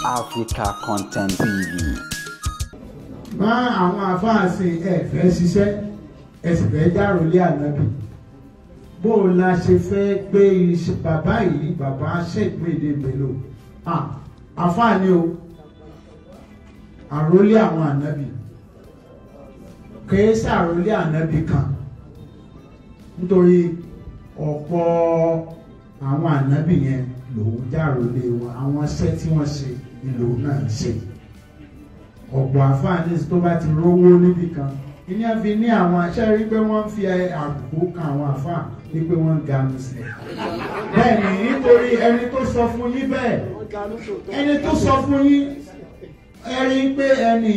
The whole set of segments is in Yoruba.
Africa Content TV. Má àwọn àfáàsì ẹ fẹ́ ṣiṣẹ́ ẹ sì fẹ́ járòlé ànábì. Bó o la ṣe fẹ́ gbé bàbá yìí, bàbá Sheikh Muyideen Bello. Àfáà ni o, àrólé àwọn ànábì. Kìí ṣàrólé ànábì kan, nítorí ọ̀pọ̀ àwọn ànábì yẹn lòun járòlé wọn, àwọn iṣẹ́ tí wọ́n ṣe ni lòun náà ṣe. Ọ̀pọ̀ àfáàní tó bá ti rówó níbì kan, ìní àfi ní àwọn aṣẹ́ rí pé wọ́n ń fi àbùkù kan àwọn àfáà ní pé wọ́n ń ganu sí i. Bẹ́ẹ̀ ni, nítorí ẹni tó sọ fún yín bẹ́ẹ̀, ẹni tó sọ fún yín, ẹ rí pé ẹni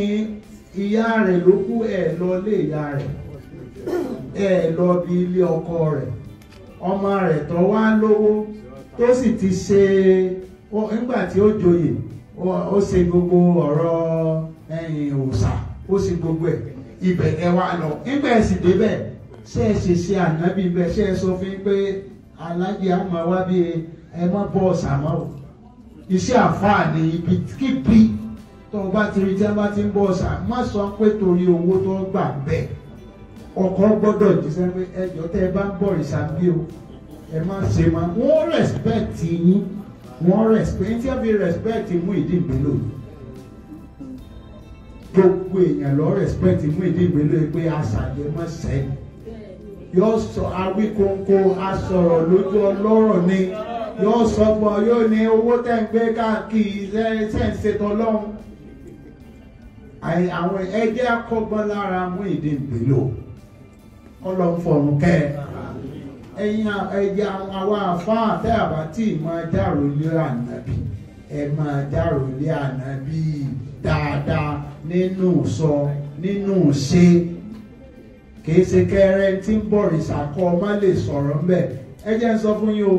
ìyá rẹ̀ ló kú, ẹ̀ lọ lé ìyá rẹ̀, ẹ̀ lọ bí ilé ọkọ rẹ̀, ọmọ rẹ̀ tó wá lówó tó sì ti ṣe nígbà tí ó joyè, ó ṣe gbogbo ọ̀rọ̀ ẹ̀yìn òòṣà, ó ṣe gbogbo ẹ̀, ibẹ̀ ẹ wá lọ. Nígbà ẹ sì débẹ̀, ṣé ẹ ṣe ṣe ànábì bẹ́ẹ̀, ṣé ẹ sọ fún yín pé alájẹ àmọ́ wá bí ẹ má bọ́ ọ̀sà mọ́ o. Iṣẹ́ àfáà ní ibi kíbi tó o bá ti rí tí wọ́n bá ti ń bọ́ ọ̀sà, má sọ pé torí owó tó gbà bẹ́ẹ̀. Ọkọ gbọ́dọ̀ jíṣẹ́ pé ẹjọ́ tẹ́ ẹ bá ń bọ̀ ìṣà bí o, ẹ má ṣe má. Wọ́n respect yín, wọ́n respect tí wọ́n fi respect Muyideen Bello. Gbogbo èèyàn lọ respect Muyideen Bello pé aṣàjẹ mọ́ sẹ́yìn. Yóò sọ awíkóńkó, asọ̀rọ̀ lójú ọlọ́rọ̀ ni. Yóò sọ fún ọ, yóò ní owó tẹ́ ń gbé káàkiri ṣe ń ṣètò ọlọ́run. Àwọn ẹjẹ́ akọ́gbọ́n lára Muyideen Bello. Ọlọ́run fọ̀run kẹ́ ẹ. Ẹ̀yin ẹ̀yà àwọn àfáà tẹ́ àbá tí máa járòlé ànábì, ẹ máa járòlé ànábì dáadáa nínú sọ, nínú ṣe. Kìí ṣe kẹrẹ tí ń bọ̀rìṣà kọ́ ọ má lè sọ̀rọ̀ ńbẹ̀. Ẹ jẹ́ ń sọ fún yín o,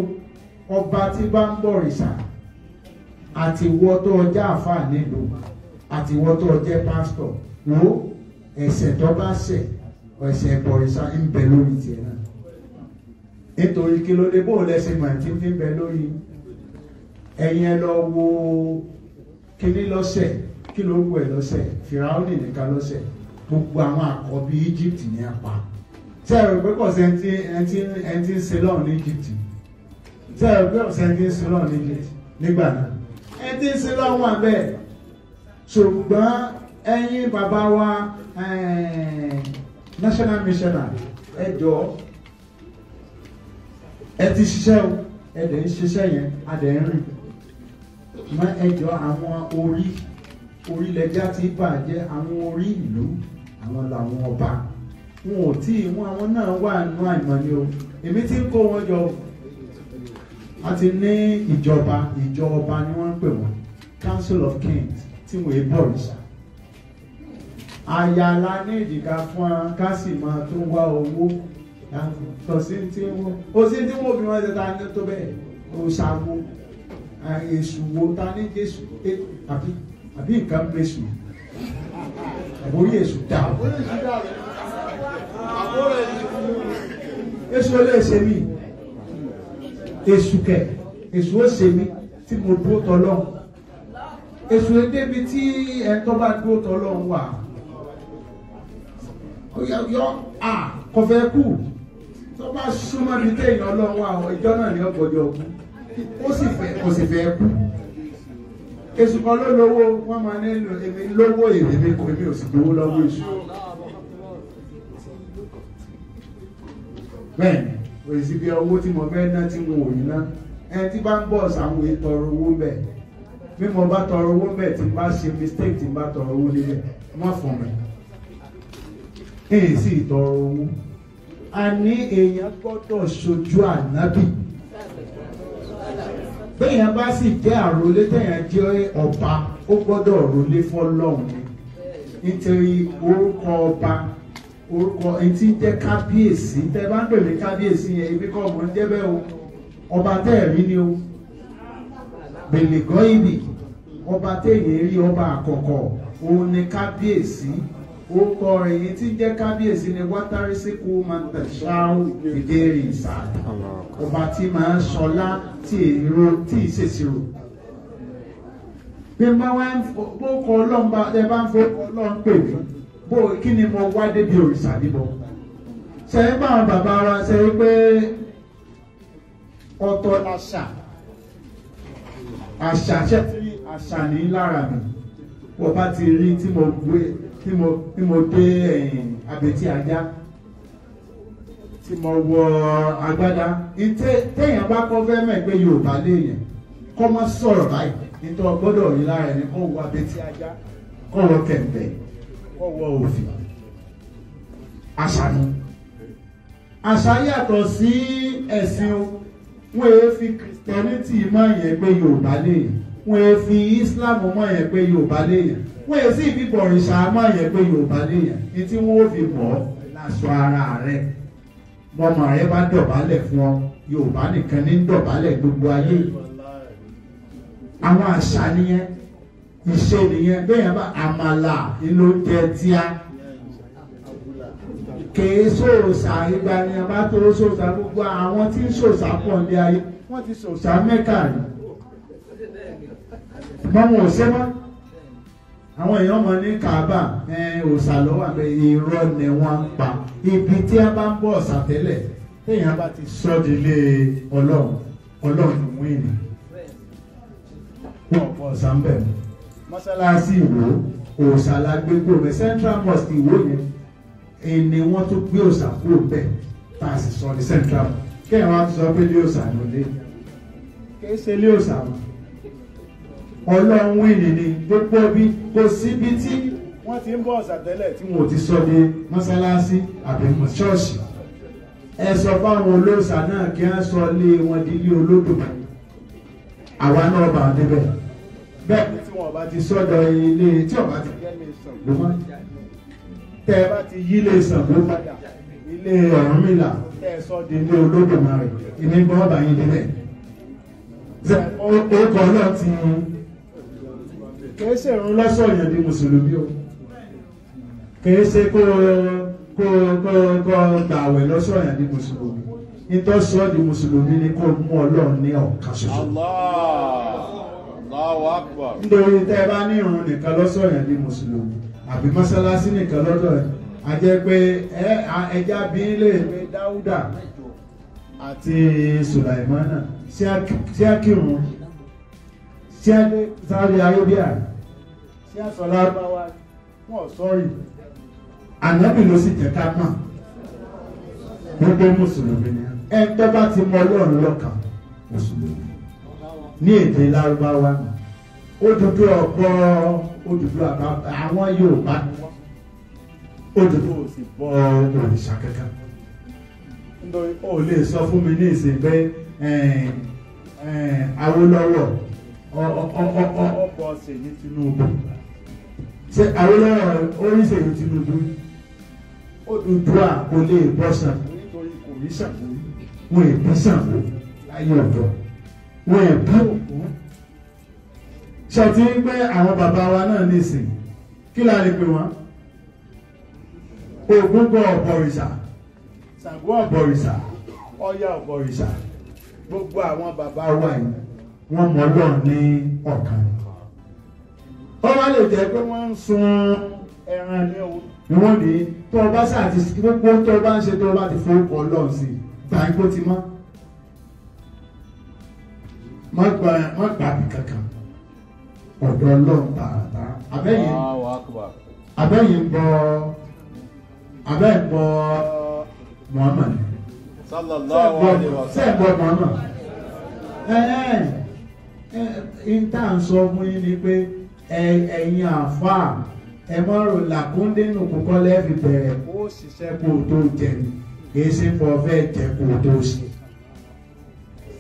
ọba tí bá ń bọ̀rìṣà àti ìwọ tó ọjà àfáà nílùú àti ìwọ tó jẹ́ pásítọ̀, wo ẹ̀ṣẹ̀ tó bá ṣẹ̀, ẹ̀ṣẹ̀ bọ̀rìṣà ń bẹ lórí tiẹ̀ náà. Nítorí kí ló dé, bó lẹ́sẹ̀ mọ̀ tí ń fi ń bẹ lórí ẹ̀yin? Ẹ lọ wo kíní lọ́sẹ̀, kí ló wù ẹ lọ́sẹ̀, Fìràwọ́nì nìkan lọ́sẹ̀, gbogbo àwọn àkọ́bí Egypt ní apá. Ṣé ẹ rò pé kò sí ẹni tí ń ṣe lọ́run ní Egypt? Ṣé ẹ rò pé kò sí ẹni tí ń ṣe lọ́run ní Egypt nígbà náà? Ẹni tí ń ṣe lọ́run wà bẹ́ẹ̀. Ṣùgbọ́n ẹ̀yin bàbá wa national missioner, ẹ jọ̀ọ́, ẹ ti ṣiṣẹ́ o, ẹ dẹ̀ ń ṣiṣẹ́ yẹn, a dẹ̀ ń rìn. Mọ ẹ jọ̀ọ́, àwọn orí orílẹ̀-èdè ti bàjẹ́, àwọn orí ìlú, àwọn làwọn ọba. Wọn ò tí ì wọn, àwọn náà wà nù àìmọ̀ ni o. Èmi ti ń kó wọn jọ. A ti ní ìjọba, ìjọba ni wọ́n ń pè wọ́n, Council of Kings, tí wọ́n ń bọ̀rìṣà. Àyàlá ní ìdìgá fún wa ká sì máa tún wá owó. Kò sí tí wọ́n, kò sí tí wọ́n fi wọ́n ṣe ta ní tó bẹ́ẹ̀. Òṣàwò, èṣù wo ta ní Jésù, àbí àbí nǹkan gbèsù, àbórí èṣù dà o. Èṣù lè ṣe mí, èṣù kẹ̀, èṣù ó ṣe mí tí mo dúró tọ́lọ́hún. Èṣù débi tí ẹni tó bá dúró tọ́lọ́hún wà. Yọ à kọfẹ́ kù tó bá súnmọ́ bí téèyàn ọlọ́run wà, ìjọ náà ní ọ̀pọ̀jọ kú, ó sì fẹ́, kò sì fẹ́ kú. Èṣù kan ló lówó, wọ́n máa ní èmi lówó, èmi kò, èmi ò sì gbowó lọ́wọ́ èṣù. Bẹ́ẹ̀ni, òsì bí owó tí mo fẹ́ ná tí mo ò ní ná. Ẹni tí bá ń bọ̀ sàwọn ètò owó ń bẹ̀. Bí mo bá tọrọ owó ń bẹ̀, tí n bá ṣe mistake, tí n bá tọrọ owó níbẹ̀, má fún mi. Èyí sì tọrọ owó. A ní èèyàn gbọ́dọ̀ ṣojú ànábì. Béèyàn bá sì jẹ́ àrólé, téèyàn jẹ́ ọba, ó gbọ́dọ̀ rólé fọ́lọ́run ni. Nítorí orúkọ ọba, orúkọ ẹni tí ń jẹ́ kábíyèsí, tẹ́ bá ń pè mí kábíyèsí yẹn, ibi kọ́ mọ̀ ń jẹ́ bẹ́ẹ̀ o. Ọba tẹ́ ẹ̀ rí ni o. Bèlègọ́ ìbì, ọba téèyàn rí, ọba àkọ́kọ́, òun ni kábíyèsí. Orúkọ rẹ̀ yìí tí ń jẹ́ kábíyèsí ni wátàrísíkú máa ń tẹ̀síáwó ìdérí ìsàlẹ̀. Ọba tí máa ń sọlá tí èrò tí ìṣèṣirò. Bí n bá wá ń bó kọ Ọlọ́run bá ẹ bá ń fọkọ Ọlọ́run pè mí, bó kí ni mo wá débi òrìṣà bíbọ? Ṣé bá àwọn bàbá wa ṣe pé ọ̀tọ̀ làṣà, àṣà ṣe tí àṣà ní lára mi. Wọ́n bá ti rí tí mo gbé tí mo dé ẹ̀yìn abetí ajá tí mo wọ agbádá, téèyàn bá kọ́ fẹ́ mọ̀ pé Yorùbá léèyàn kọ́ mọ́ sọ̀rọ̀ báyìí, nítorí gbọ́dọ̀ rí lára ẹni kọ́ wọ abetí ajá, kọ́ wọ kẹ̀m̀bẹ̀, kọ́ wọ òfì. Àṣà ni. Àṣà yàtọ̀ sí ẹ̀sìn o. Wọ́n èé fi Christianity mọ̀ yẹn pé Yorùbá léèyàn, wọ́n èé fi Islam mọ̀ yẹn pé Yorùbá léèyàn, wọ́n èé sì fi bọ̀rìṣà mọ̀ yẹn pé Yorùbá léèyàn. Ní tí wọ́n ó fi mọ̀ ọ́ láṣọ ara rẹ̀. Bọ́mọ rẹ bá dọ̀bálẹ̀ fún ọ, Yorùbá nìkan ní dọ̀bálẹ̀ gbogbo ayé. Àwọn àṣà nìyẹn, ìṣe nìyẹn. Bẹ́ẹ̀ bá àmàlà ló jẹ tíá, kèé sòòṣà. Ìgbà ni a bá tó sòòṣà, gbogbo àwọn tí ń sòòṣà pọ̀ ní ayé, wọ́n ti sòòṣà Mẹ́kà rí, mọ́mọ́ ò ṣe mọ́. Àwọn èèyàn mọ̀ ní Kaaba òòṣà ló wà bẹ́ẹ̀, irọ́ ni wọ́n ń pa. Ibi tí a bá ń bọ̀ ọ̀sà tẹ́lẹ̀, téèyàn bá ti sọ́ di ilé Ọlọ́run, Ọlọ́run ti wí ni wọ́n bọ̀ ọ̀sà ń bẹ̀. Mọ́sálásí Ìwó òòṣà la gbé kúrò bẹ́ẹ̀. Central Mosque Ìwó yẹn ẹni wọ́n tún gbé òòṣà kúrò bẹ́ẹ̀, tá a sì sọ ní Central. Kéèyàn wá sọ pé ilé òòṣà ló dé, kìí ṣe ilé òòṣà mọ́. Ọlọ́run wíìnì ni gbogbo bí kò síbi tí wọ́n ti ń bọ̀ ọ̀sà tẹ́lẹ̀ tí wọn ò ti sọ ní mọ́sálásí àbí ṣọ́ọ̀ṣì. Ẹ sọ fáwọn olóòṣà náà kí wọ́n sọ lé wọn di ilé Olódùmarè, àwa náà bá wọn débẹ̀. Bẹ́ẹ̀ ni tí wọn bá ti sọ́dọ̀ ilé tí ọba ti jẹ́ lè Ṣàngó mọ́, tẹ́ ẹ bá ti yí lè Ṣàngó padà ilé Ọ̀rúnmìlà, tẹ́ ẹ sọ di ilé Olódùmarè, ìní gbọ́n bá yín débẹ̀. Orúkọ náà ti kìí ṣe ìrun lọ́sọ̀ yẹn di mùsùlùmí o, kìí ṣe kó gbàwẹ̀ lọ́sọ̀ yẹn di mùsùlùmí. Nítọ́ sọ di mùsùlùmí ni kó mú Ọlọ́run ní ọ̀kan ṣoṣo. Allahu Akbar. Nítorí tẹ́ ẹ bá ní ìrun nìkan lọ́sọ̀ yẹn di mùsùlùmí àbí mọ́sálásí nìkan lọ́dọ̀ yẹn, a jẹ́ pé ẹja bí lè pé Dáúdà àti Sùlàìmánà sí àkírun, sí Saudi Arabia, sí àsọlá báwa wọn sọrí. Ànábì ló sì jẹ́ ká mọ̀ gbogbo mùsùlùmí ni ẹ tó bá ti mọ Ọlọ́run lọ́kàn mùsùlùmí ní èdè Lárúbáwá. Odùduwà ọ̀pọ̀ Odùduwà àwọn Yorùbá ni wọ́n. Odùduwà ò sì bọ òrìṣà kankan. Nítorí ó lè sọ fún mi ní ìsìn pé Awólọ́wọ̀ ọ̀pọ̀ Ṣèyí Tinubu. Ṣé Awólọ́wọ̀ orí Ṣèyí Tinubu? Odùduwà kò lè bọ́ Ṣàngó nítorí kò rí Ṣàngó. Wọ́n èbí Ṣàngó láyé ọ̀dọ́, wọ́n èbí Ògún. Ṣé ti ń pẹ́ àwọn bàbá wa náà nísìn, kí la lè pè wọ́n? Ògún gbọ́ ọ̀bọ̀rìṣà, Ṣàngó ọ̀bọ̀rìṣà, Ọya ọ̀bọ̀rìṣà. Gbogbo àwọn bàbá wa yìí wọ́n mọ̀ Ọlọ́run ní ọ̀kan. Ó wá lè jẹ́ pé wọ́n ń sun ẹran ní o, ni wọ́n ní tó o bá sáà ti gbogbo tó o bá ń ṣe tó o bá ti forúkọ Ọlọ́run sí i, gbà ń kó ti mọ́. Má gbà bí kankan, ọ̀dọ̀ Ọlọ́run tààràtàrà. Abẹ́yìn ń bọ abẹ́yìn bọ Muhammad. Sallallahu alaihi wasallam. Ṣé ẹ gbọ́ Muhammad? Ẹ tá à ń sọ fún yín ni pé ẹ̀yin àáfàá ẹ mọ́ rò làkúndínù kókó lẹ́ẹ̀fi bẹ̀rẹ̀ kó ṣiṣẹ́ kó o tó jẹ ni, kì í ṣe fọ fẹ́ jẹ kó o tó ṣe.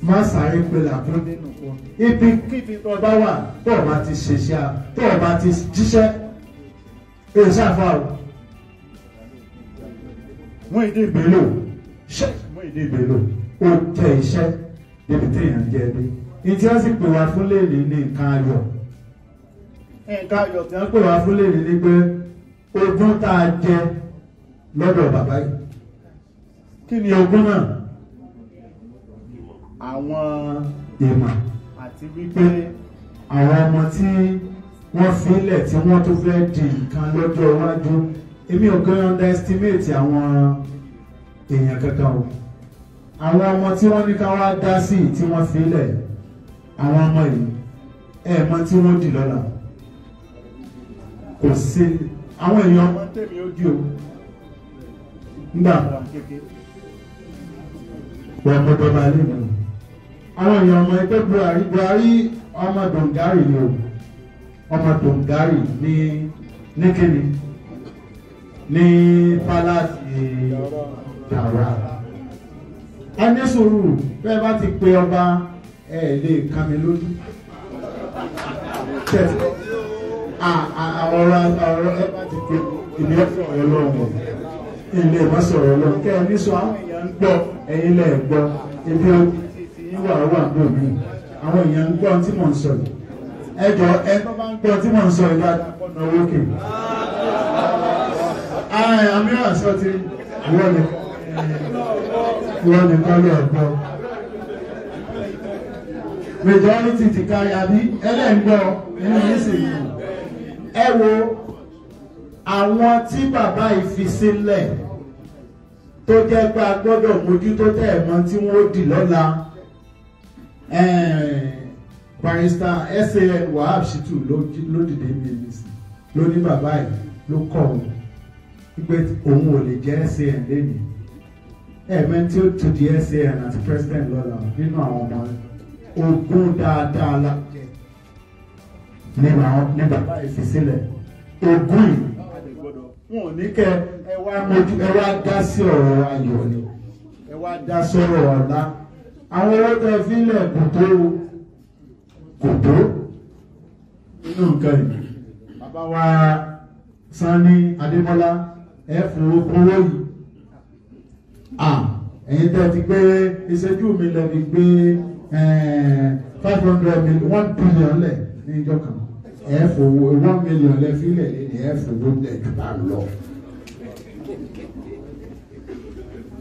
Má sáré pé làkúndínù kó ibi kíbi tó bá wà tó o bá ti ṣiṣẹ́ tó o bá ti jíṣẹ́ èyí ṣàfà o. Muyideen Bello, Sheikh Muyideen Bello, ó jẹ iṣẹ́ débi téèyàn jẹ dé. Ìtí wọ́n sì pè wá fún lèlè ní nǹkan ayọ̀. Nǹkan ayọ̀ tí wọ́n pè wá fún lèlè ní pé ogún tá a jẹ lọ́dọ̀ bàbá yìí. Kí ni ogún náà? Àwọn ìmọ̀ àti wípé Àwọn ọmọ tí wọ́n filẹ̀ tí wọ́n tó fẹ́ di nǹkan lọ́jọ́ iwájú, èmi ò kàn underestimate àwọn èèyàn kankan o. Àwọn ọmọ tí wọ́n ní ká wá dá sí tí wọ́n filẹ̀, àwọn ọmọ yìí ẹ̀ mọ̀ tí wọ́n dì lọ́la. Kò sí àwọn èèyàn ọmọ tèmi ó di o nígbà wọn mọ bàbá ilé mi. Àwọn èèyàn ọmọ ẹgbẹ́ Buhari ọmọ Dongari ni o, ọmọ Dongari ní kíni ní pálásì Daura. Ẹ ní sùúrù, bẹ́ẹ̀ bá ti pe ọba ẹ lè kàn mí lójú. Ọ̀rọ̀ ẹ bá ti pe ìní ọ̀sọ̀rọ̀ ọlọ́run, ilé ìmọ̀sọ̀rọ̀ ọlọ́run kẹ́ ẹ ní sọ. Àwọn èèyàn ń gbọ́, ẹ̀yin lẹ̀ gbọ́, ibi wà wà gbọ́ mi. Àwọn èèyàn ń gbọ́ tí mò ń sọ yìí. Ẹ jọ ẹ tó bá ń gbọ́ tí mò ń sọ yìí dáadáa kọ́nà owó kè. Amira sọ ti ìwọ nìkan lè gbọ́. Majority ti kárí àbí ẹlẹ́ǹgbọ́ nínú yìí sì ní. Ẹ wo àwọn tí bàbá yìí fi sílẹ̀ tó jẹ́ pé a gbọ́dọ̀ mójútó tẹ̀ mọ́ tí wọ́n dì lọ́la. Barrister SAN Wahab Shittu ló dìde mínísì ló ní bàbá yìí ló kọ̀ òun pé òun ò lè jẹ́ SAN lẹ́yìn ẹ̀mẹ́ tí ó tún di SAN àti president lọ́la nínú àwọn ọmọ ogun dáadáa la ní bàbá yìí fi sílẹ̀. Ogun yìí wọn ò ní kẹ ẹ wá mójú, ẹ wá dá sí ọ̀rọ̀ ayọ̀ ni, ẹ wá dá sọ̀rọ̀ ọ̀la. Àwọn owó tẹ fílẹ̀ kò tó kò tó nínú nǹkan yìí. Bàbá wa Sanni Adémọ́lá ẹ fún owó yìí. Ẹ̀yin tẹ́ ti gbé ìṣẹ́jú mi lẹ́ fi gbé 500 million 1 billion lẹ̀ ní ìjọ kan. Ẹ fowó 1 million lẹ́ fílẹ̀ ní ẹ fowó lẹ̀ jù bá lọ.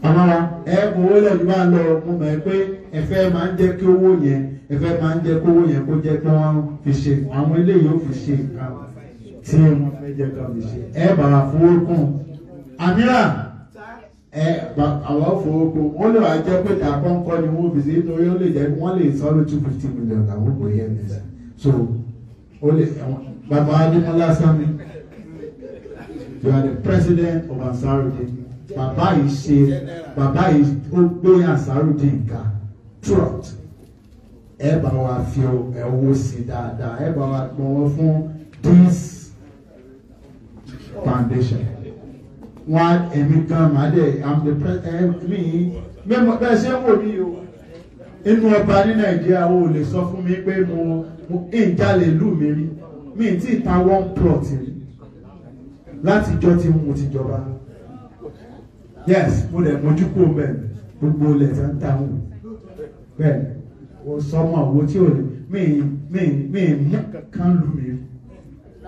Àmọ́ra ẹ fowó lẹ̀ jù bá lọ. Mo mọ̀ pé ẹ fẹ́ máa ń jẹ́ kí owó yẹn, ẹ fẹ́ máa ń jẹ́ kí owó yẹn kó jẹ́ pé wọ́n fi ṣe àwọn eléyìí ó fi ṣe nǹkan tí wọ́n fẹ́ jẹ́ ká fi ṣe. Ẹ bàrà fowó kún. Amira ẹ àwọn fowó kún. Wọ́n lè wá jẹ́ pé ìdàkọ́ńkọ́ ni wọ́n fi ṣe nítorí ó lè jẹ́ wọ́n lè sọ ní 250 million àwọn kò yẹ ẹ̀ so ó lè bàbá Adémọ́lá Sanni, you are the president of Ansarudeen. Bàbá yìí ṣe, bàbá yìí ó gbé Ansarudeen ga throughout. Ẹ bá wa fi owó sí dáadáa, ẹ bá wa gbọ́wọ́ fún this foundation. Wọn èmi gan màá dẹ̀ I'm the president mi mímọ bẹ́ẹ̀ ṣe ń wò mí o. Inú ọba ní Nàìjíríà o lè sọ fún mi pé mo ń jalè ìlú mi rí, mi tí ì ta one plot rí látijọ́ tí mo ti jọba. Yes, mo lè mójú kó bẹ́ẹ̀ gbogbo ilẹ̀ tí ń ta wọn bẹ́ẹ̀ o sọmọ owó tí o lè mi mú kankan lù mí.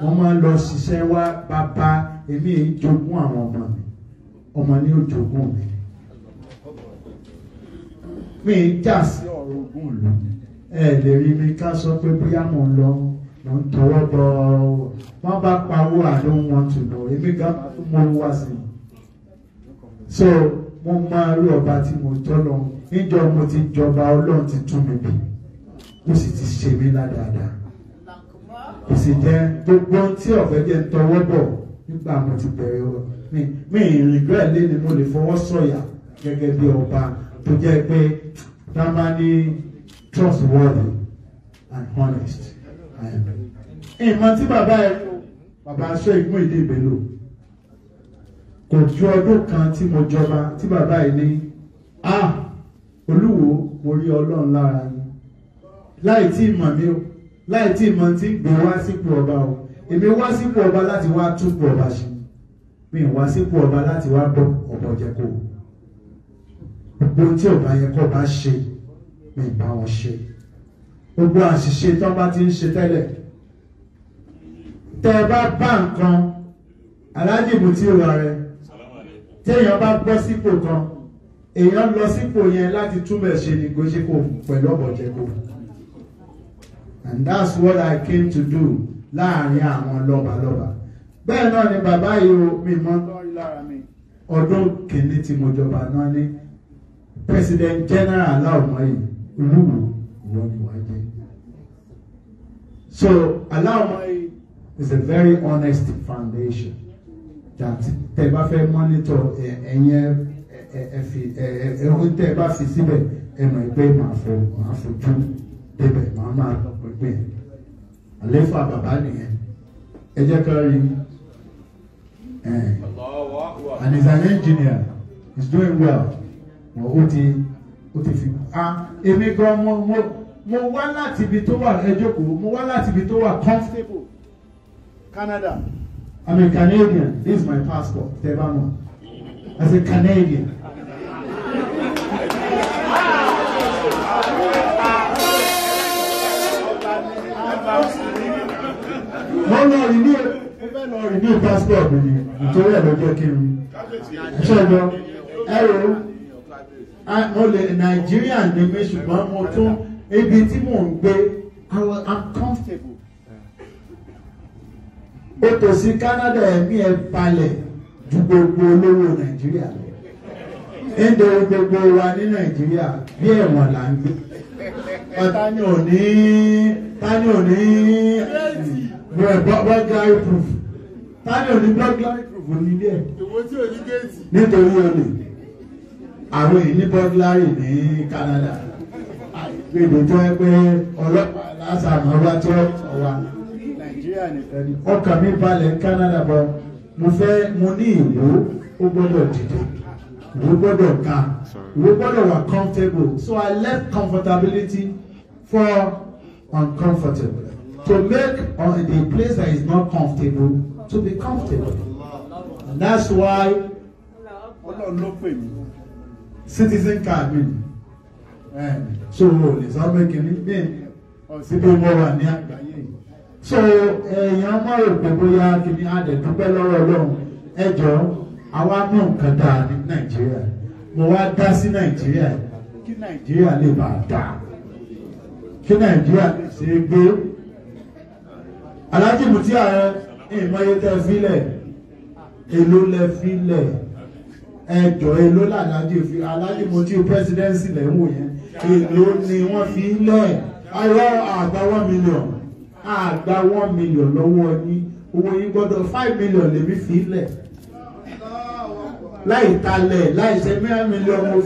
Wọ́n máa ń lọ ṣiṣẹ́ wá bàbá èmi jogún àwọn ọmọ mi, ọmọ ní ó jogún mi. Mi jà sí ọ̀rọ̀ ogún ìlú. Ẹ lè rí mi ká sọ pé bóyá mò ń lọ mò ń tọwọ́ bọ̀ wọ́n bá pawó. I don't want to know. Èmi gan tún mọ wá sí i. So mo máa rí ọba tí mo tọ́ lọ níjọ́ mo ti jọba, Ọlọ́run ti tún mi bì, ó sì ti ṣe mí ládàáda. Kò sì jẹ́ gbogbo ohun tí ọ̀fẹ́ jẹ́ ń tọwọ́ bọ̀ nígbà mo ti bẹ̀rẹ̀ ọ mi regret lé ni mo lè fọwọ́ sọ̀yà gẹ́gẹ́ bí ọba tó jẹ́ pé tá a máa ní trustworthy and honest. Ìmọ̀ tí bàbá ẹ̀ bàbá aṣọ ìgbọ́n ìdí ìbélò kò ju ọdún kan tí mo jọba tí bàbá yìí ní Olúwo mo rí Ọlọ́run lára yín láì tí mọ̀ mí o, láì tí mọ̀ tí ń gbé wá sípò ọba o. Èmi wá sípò ọba láti wá túpò ọba ṣe, mi wá sípò ọba láti wá bọ́ ọ̀bọ̀ jẹ kó gbogbo tí ọba yẹ kó bá ṣe mi bá wọn ṣe. Gbogbo àṣìṣe tó bá ti ń ṣe tẹ́lẹ̀ tẹ́ ẹ bá bá nǹkan Alhaji Mutiu rẹ téèyàn bá gbọ́ sípò kan, èèyàn lọ sípò yẹn láti túbẹ̀ ṣe ni kò ṣe kò pẹ̀lú ọ̀bọ̀ jẹ kó. And that's what I came to do láàrin àwọn lọ́balọ́ba. Bẹ́ẹ̀ náà ni bàbá yìí o, mi mọ́ lọ́rí lára mi. Ọdún kìíní tí mo jọba náà ní President General Aláọ̀mọ́yì Olúwo ìwọ ni wàá jẹ́. So Aláọ̀mọ́yì is a very honest foundation that tẹ́ bá fẹ́ monitor ẹ̀yẹn ẹ̀hún tẹ́ bá fi síbẹ̀ ẹ mọ̀ pé màá fojú débẹ̀ màá máa lọ pínpín àléfà bàbá nìyẹn ẹ jẹ́ ká rí. And he's an engineer, he's doing well. Ó ti fi èmi gan mo wá láti ibi tó wà, ẹ jókòó, mo wá láti ibi tó wà comfortable. Canada. I'm a Canadian. This is my passport. Tẹ́ bá mọ̀. As a Canadian. Mo lọ renew, mo fẹ́ lọ renew passport mi ni, nítorí ẹ̀ ló jẹ́ kí n ṣẹ́gbọ́. Ẹ rò ó, mo lè Nigerian ni mi, ṣùgbọ́n mo tún ibi tí mò ń gbé, I'm comfortable. Ó tò sí Canada, ẹ̀mí ẹ̀ balẹ̀ ju gbogbo olówó Nàìjíríà lọ. Nítorí gbogbo wa ní Nàìjíríà bí ẹ̀wọ̀n là ń gbé. Tani ò ní burglary proof. Tani ò ní burglary proof nílé ẹ̀. Nítorí olè, àwọn èyí ní burglary ní Canada. Àìgbèdè tó ẹ pé ọlọ́pàá lásàmọ́ wá tí ó wà. Nàìjíríà nìkan ni. Ọkàn mi balẹ̀ Canada bọ̀. Mo fẹ́ mo ní ìwò, ó gbọ́dọ̀ dìde, ìwò gbọ́dọ̀ ga, ìwò gbọ́dọ̀ wà comfortable. So I left comfortability for uncomfortable to make the place that is not comfortable to be comfortable. And that's why Ọlọ́run ló pè mí citizen card mi. So lè sọ pé kìíní bí síbi mo wà ní àgbáyé. So èèyàn mọ̀ rò pé bóyá kìíní àdẹ̀dúpẹ́ lọ́wọ́ Ọlọ́run. Ẹ jọ̀ọ́, àwa mú nǹkan dáa ní Nàìjíríà. Mo wá dá sí Nàìjíríà kí Nàìjíríà lè bá a dáa, kí Nàìjíríà lè ṣe é gbé. Alhaji Muti Ààrẹ, ìmọ̀ye tẹ́ fílẹ̀, èló lẹ fílẹ̀, ẹ jọ̀ọ́ èló làlájì fi Alhaji Muti presidency lẹ̀ ń wò yẹn, èló ni wọ́n fi lẹ̀? Ayọ̀ àgbà 1 million, àgbà 1 million lọ́wọ́ yín, owó yín gbọ́dọ̀ 5 million lèmi fi lẹ̀ láì talẹ̀ láì ṣe 1 million mo.